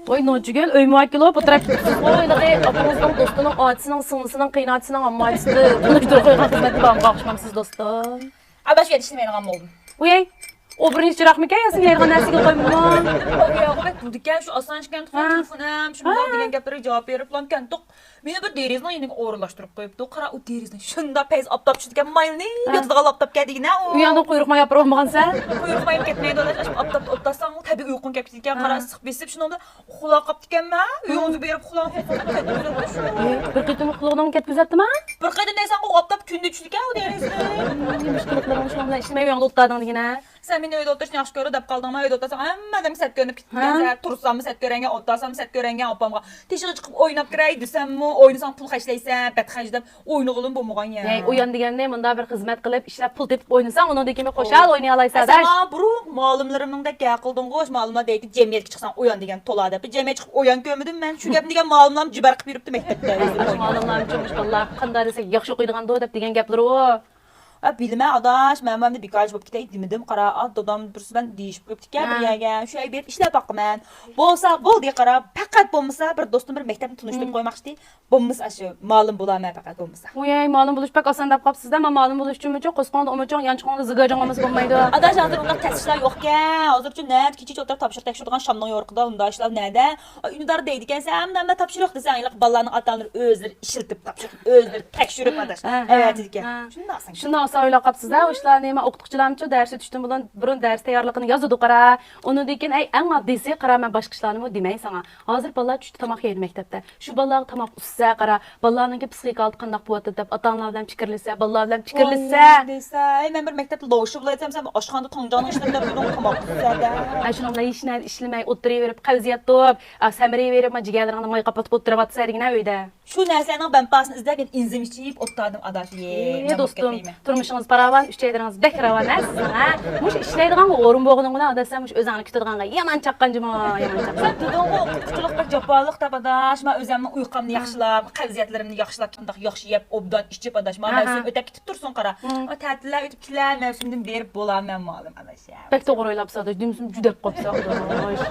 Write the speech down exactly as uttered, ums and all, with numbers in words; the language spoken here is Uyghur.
ۋاي نوچىگۈل، ئۆيمۇ ۋاكىلى بولۇپ ئولتۇرۇپ كېتىپسىزغۇ، ھېلىقى ئاپىڭىزنىڭ دوستىنىڭ ئاچىسىنىڭ سىڭلىسىنىڭ قېيىنئاچىسىنىڭ ئاممىئاچىسى تونۇشتۇرۇپ قويغان خىزمەتنى بارمىغا ئوخشىمامسىز دوستۇم؟ ئاداش، يەتىشمەيدىغان بولدۇم. ۋۇيەي، ئوبرىنى چىراقمىكەن يا سىزگە يارىغان نەرسىگە قويمىمۇ؟ ئۇياغۇ بەك بولىدىكەن، شۇ ئاسان ئىكەن، تۇغقان تېلېفونۇم شۇنداق دېگەن گەپلەرگە جاۋاب بېرىپلا كەنتۇق. مېنى بىر دېرىزىنىڭ يېنىغا ئورۇنلاشتۇرۇپ قويۇپتۇ. قارا، ئۇ دېرىزىنى شۇنداق پەيز ئاپتاپ چۈشىدىكەن، مايلىنىپ ياتىدىغان ئاپتاپكەن دېگىنە ئۇ. ئۇ ياقنىڭ قۇيرۇق ماي ئاپىرىۋالمىغانسەن؟ قۇيرۇق مايىم كەتمەيدۇ ئاداش، ئاشۇ ئاپتاپتا ئولتۇرساڭ تەبىئىي ئۇيقۇڭ كېلىپ كېتىدىكەن. قارا، ئىسسىق بېسىپ شۇنىڭ بىلەن ئۇخلاپ قاپتىكەنمەن. ئۆيىڭىزگە بېرىپ ئۇخلاڭ، كەتكۈزەتتىما؟ بىر قېتىم ئۇخلىغىنىڭ كەتكۈزەتتىما؟ بىر قېتىم دەيسەن، ئۇ ئاپتاپ كۈندە چۈشىدىكەن ئۇ دېرىزىدىن. مۇشۇ قىلىقلىرىڭ شۇنىڭ بىلەن ئىشلىمەي ئۆيۈڭدە ئولتۇردۇڭ دېگىنە. سەن مېنى ئۆيدە ئولتۇرۇشنى ياخشى كۆرىدۇ دەپ قالدىڭما؟ ئۆيدە ئولتۇرسام ھەممە ئادەمگە سەت كۆرۈنۈپ كېتىدىكەنسەن. تۇرساممۇ سەت كۆرەڭگە، ئولتۇرساممۇ سەت كۆرەڭگە ئاپامغا. تېشىغا چىقىپ ئويناپ كىرەي دېسەممۇ، ئوينىساڭ پۇل خەجلەيسەن، بەت خەجلەپ ئوينىغىلىمۇ بولمىغان يا. ھەي، ئۇيان دېگەننى مۇنداق بىر خىزمەت قىلىپ، ئىشلەپ پۇل تېپىپ ئوينىساڭ، ئۇنىڭدىن كېيىن خوشال ئوينىيالايسەن ئاداش. سەن ماڭا بۇرۇن مۇئەللىملىرىمنىڭدەك گەپ قىلدىڭغۇ، مۇئەللىملەر دەيتتى، جەمئىيەتكە چىقساڭ ئۇيان دېگەن تولا دەپ. بىر جەمئىيەتكە چىقىپ ئۇيان كۆرمىدىم مەن. شۇ گەپنى دېگەن مۇئەللىملەرمۇ جىبەر قىلىپ يۈرۈپتۇ مەكتەپتە. مۇئەللىملەرمۇ مۇشۇ بالىلار قانداق دېسە ياخشى ئوقۇيدىغاندۇ دەپ دېگەن گەپلىرىغۇ. ئە، بىلىمەن ئاداش، مەن مەندە بىكارچى بولۇپ كېتەي دېمىدىم. قارا، ئا، دادام بىرسى بىلەن دېيىشىپ قويۇپتىكەن بىر يەرگە. شۇ يەرگە بېرىپ ئىشلەپ باقىمەن. بولسا بولدى، قارا، پەقەت بولمىسا بىر دوستۇم بىر مەكتەپنى تونۇشتۇرۇپ قويماقچىدى. بولمىسا شۇ مالىم بولارمەن پەقەت بولمىسا. ۋۇيەي، مالىم بولۇش بەك ئاسان دەپ قاپسىز-دە، مانا مالىم بولۇش ئۈچۈنمۇ چوڭ قورسىقىڭدا ئۇمۇ چوڭ، يانچۇقىڭدا زىگىرجىڭ بولمىسا بولمايدۇ. ئاداش، ھازىر ئۇنداق تەس ئىشلار يوقكەن. ھازىرچۇ نەدە كېچىچە ئولتۇرۇپ تاپشۇرۇق تەكشۈرىدىغان شامنىڭ يورۇقىدا ئۇنداق ئىشلار نەدە؟ ئۈندىدار دەيدىكەنسەن، ئەمدى ئەمدى تاپشۇرۇق دېسەڭ، ھېلىقى بالىلارنىڭ ئاتا-ئانىلىرى ئۆزلىرى ئىشلىتىپ تاپشۇرۇق، ئۆزلىرى تەكشۈرۈپ ئاداش. ھە، ھە، ئەۋەتىدىكەن. ھە. شۇنداق سەن. شۇنداق ئاسان ئويلاپ قاپسىز-ھە، ئۇ ئىشلارنى. مانا ئوقۇتقۇچىلارمۇچۇ دەرسكە چۈشتىن بۇرۇن، بۇرۇن دەرس تەييارلىقىنى يازىدۇ، قارا. ئۇنىڭدىن كېيىن، ئەي، ئەڭ ئاددىيسى، قارا، مەن باشقا ئىشلارنىمۇ دېمەي ساڭا. ھازىر بالىلار چۈشتە تاماق يەيدۇ مەكتەپتە. شۇ بالىلارغا تاماق ئۈزسە، قارا، بالىلارنىڭكى پىسخىكا ھالىتى قانداق بولۇۋاتىدۇ دەپ، ئاتا-ئانىلار بىلەن پىكىرلىشسە، بالىلار بىلەن پىكىرلىشسە. ئوي، دېسە، ئەي، مەن بىر مەكتەپتە لوشى بولۇۋاتسام، سەن ئاشخانىدا توڭجاڭنىڭ ئىشلىرىنى دەپ يۈردۈڭ، تاماق ئۈزسە دە. ئە، شۇنىڭ بىلەن ھېچ نەدە ئىشلىمەي، ئولتۇرۇۋېرىپ، قەۋزىيەت توپ، ئە، سەمرىيىۋېرىپ، ما جىگەرلىرىڭنى ماي قاپاتىپ ئولتۇرۇۋاتىسەن دېگىنە ئۆيدە. شۇ نەرسىنىڭ بەمپاسىنى ئىزدەپ، يەنە ئىنزىم ئىچىپ ئولتۇردۇم ئاداش. ئى، مەن بولۇپ دوستۇم، كەتمەيمەن. تۇرمۇشىڭىز پاراۋان، ئۈچەيلىرىڭىز بەك راۋان ھە سىزنىڭ، ھە؟ مۇشۇ ئىشلەيدىغان ئورۇن بولغىنىڭ بىلەن ئاداش، سەن مۇشۇ ئۆزۈڭنى كۈتىدىغانغا يامان چاققان جۇمۇ، يامان چاققان. سەن دېدىڭغۇ، ئوقۇتقۇچىلىق بەك جاپالىق دەپ ئاداش، مەن ئۆزۈمنىڭ ئۇيقۇمنى ياخشىلاپ، قەۋزىيەتلىرىمنى ياخشىلاپ، شۇنداق ياخشى يەپ، ئوبدان ئىچىپ ئاداش، مانا مەۋسۇم ئۆتۈپ كېتىپ تۇرسۇن قارا. مم. تەتىللەر ئۆتۈپ كېلەر، مەۋسۇمدىن بېرىپ بولامەن مۇئەللىم ئاداش. بەك توغرا ئويلاپسىز ئاداش، دۈمسۈم جۈدەپ قاپسىز ئاداش.